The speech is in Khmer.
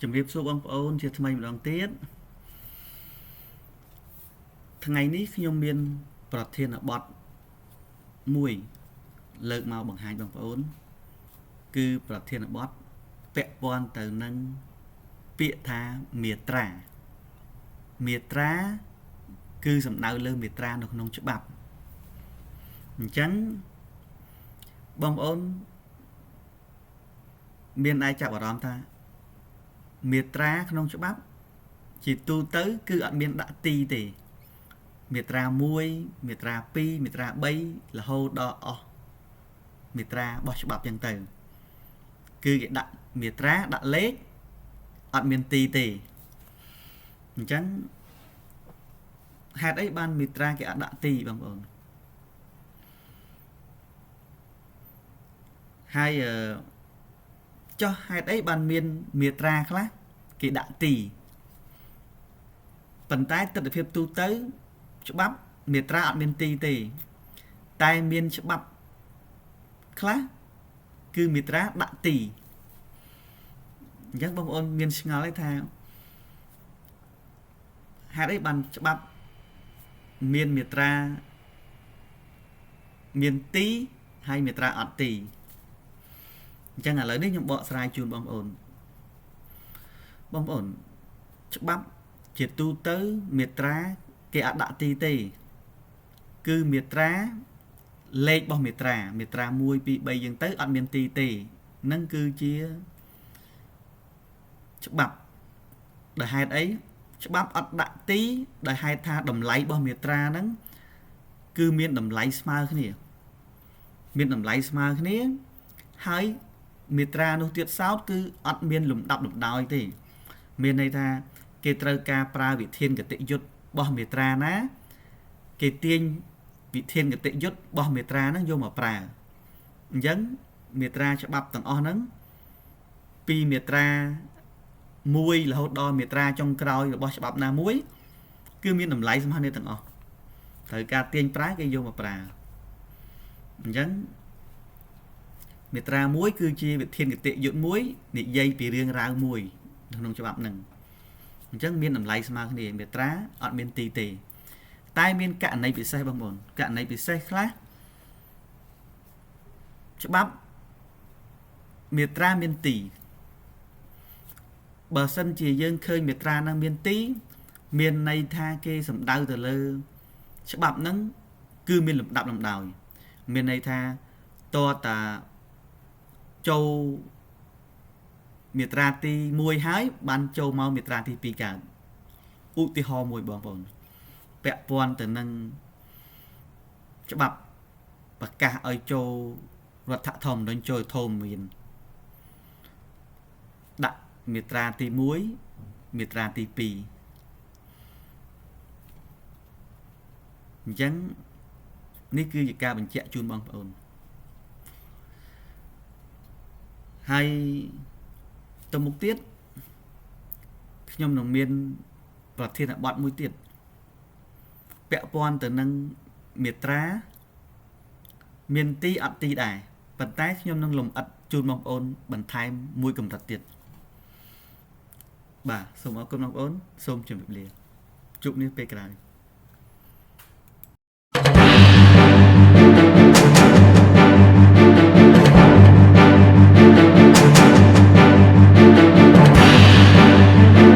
ជំរាបសួរបងប្អូនជាថ្មីម្ដងទៀតថ្ងៃនេះខ្ញុំមានប្រធានបទមួយលើកមកបង្ហាញបងប្អូនគឺប្រធានបទពាក់ព័ន្ធទៅនឹងពាក្យថាមាត្រាមាត្រាគឺសំដៅលើមាត្រានៅក្នុងច្បាប់អញ្ចឹងបងប្អូនមានអាចចាប់អារម្មណ៍ថាមាត្រាក្នុងច្បាប់ជាទូទៅគឺអត់មានដាក់ទីទេមាត្រា1មាត្រា2មាត្រា3រហូតដល់អស់មាត្រារបស់ច្បាប់ចឹងទៅគឺគេដាក់មាត្រាដាក់លេខអត់មានទីទេអញ្ចឹងហេតុអីបានមាត្រាគេអត់ដាក់ទីបងប្អូនហើយចុះហេតុអីបានមានមាត្រាខ្លះគេដាក់ទីប៉ុន្តែទិដ្ឋភាពទូទៅច្បាប់មាត្រាអត់មានទីទេតែមានច្បាប់ខ្លះគឺមាត្រាដាក់ទីអញ្ចឹងបងប្អូនមានឆ្ងល់ទេថាហេតុអីបានច្បាប់មានមាត្រាមានទីហើយមាត្រាអត់ទីអញ្ចឹងឥឡូវនេះខ្ញុំបកស្រាយជូនបងប្អូនបងប្អូនច្បាប់ជាទូទៅមាត្រាគេអត់ដាក់ទីទេគឺមាត្រាលេខរបស់មាត្រាមាត្រា1 2 3យើងទៅអត់មានទីទេនឹងគឺជាច្បាប់ដោយហេតុអីច្បាប់អត់ដាក់ទីដោយហេតុថាតម្លៃរបស់មាត្រាហ្នឹងគឺមានតម្លៃស្មើគ្នាមានតម្លៃស្មើគ្នាហើយមាត្រានោះទៀតសោតគឺអត់មានលំដាប់លំដោយទេមានន័យថាគេត្រូវការប្រើវិធានគតិយុត្តរបស់មាត្រាណាគេទាញវិធានគតិយុត្តរបស់មាត្រាហ្នឹងយកមកប្រើអញ្ចឹងមាត្រាច្បាប់ទាំងអស់ហ្នឹងពីមាត្រា1រហូតដល់មាត្រាចុងក្រោយរបស់ច្បាប់ណាមួយគឺមានតម្លៃស្មើគ្នាទាំងអស់ត្រូវការទាញប្រើគេយកមកប្រើអញ្ចឹងមាត្រាមួយគឺជាវិធានគតិយុត្តមួយនិយាយពីរឿងរ៉ាវមួយក្នុងច្បាប់ហ្នឹងអញ្ចឹងមានតម្លៃស្មើគ្នាមាត្រាអត់មានទីទេតែមានករណីពិសេសបងប្អូនករណីពិសេសខ្លះច្បាប់មាត្រាមានទីបើសិនជាយើងឃើញមាត្រាហ្នឹងមានទីមានន័យថាគេសំដៅទៅលើច្បាប់ហ្នឹងគឺមានលំដាប់លំដោយមានន័យថាតតាចូលមាត្រាទី1ហើយបានចូលមកមាត្រាទី2កើតឧទាហរណ៍មួយបងប្អូនពាក់ព័ន្ធទៅនឹងច្បាប់ប្រកាសឲ្យចូលរដ្ឋធម្មនុញ្ញចូលធម្មានដាក់មាត្រាទី1មាត្រាទី2អញ្ចឹងនេះគឺជាការបញ្ជាក់ជូនបងប្អូនហើយទៅមុខទៀតខ្ញុំនឹងមានប្រធានបទមួយទៀតពាក់ព័ន្ធទៅនឹងមាត្រាមានទីអត់ទីដែរប៉ុន្តែខ្ញុំនឹងលម្អិតជូនបងប្អូនបន្ថែមមួយកម្រិតទៀតបាទសូមអរគុណបងប្អូនសូមជម្រាបលាជួបគ្នាពេលក្រោយ